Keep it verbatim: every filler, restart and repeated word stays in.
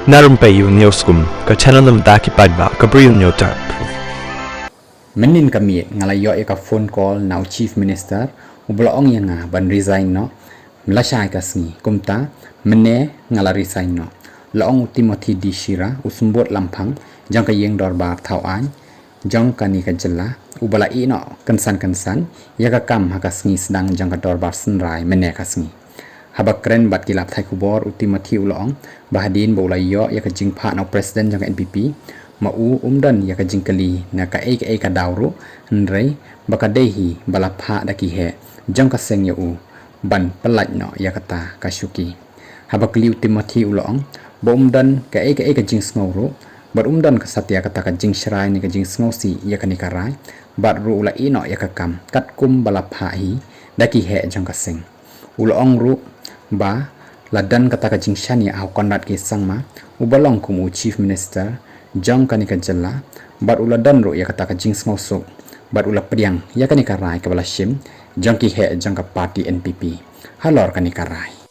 Na rympei ïa u News Kum, ka channel na bynta ki paidbah ka Bri u Hynñiewtrep. Mynnin ka miet nga la ïoh ïa ka phone call na u Chief Minister uba la ong ïa nga ban resign noh lashai ka sngi. Kumta mynne nga la resign noh, la ong u Timothy D Shira, u symbud lamphang jong ka ïing dorbar thaw aiñ jong kane ka jylla, uba la ïeh noh kynsan kynsan ïa ka kam ha ka sngi sdang jong ka dorbar synrai mynne ka sngi. Haba kren bad ki lad pathai khubor, u Timothy u la ong ba hadien ba u la ïoh ïa ka jingphah na u President jong ka N P P, ma u um don ïa ka jingkylli na kaei kaei ka daw ruh, hynrei ba ka dei hi ba la phah da ki heh jong ka seng ïa u ban pyllait noh ïa kata ka shuki. Haba kylli, u Timothy u la ong ba um don kaei kaei ka jingsngew ruh, bad um don ka satia kata ka jingshrai ne ka jingsngewsih ïa kane ka rai, bad ruh u la ïeh noh ïa ka kam katkum ba la phah hi da ki heh jong ka seng. U la ong ruh ba la don kata ka jingshaniah ha u Conrad K Sangma uba long kum u Chief Minister jong kane ka jylla, bad u la don ruh ïa kata ka jingsngewsuk, bad u la pdiang ïa kane ka rai kaba la shim jong ki heh jong ka party N P P halor kane ka rai.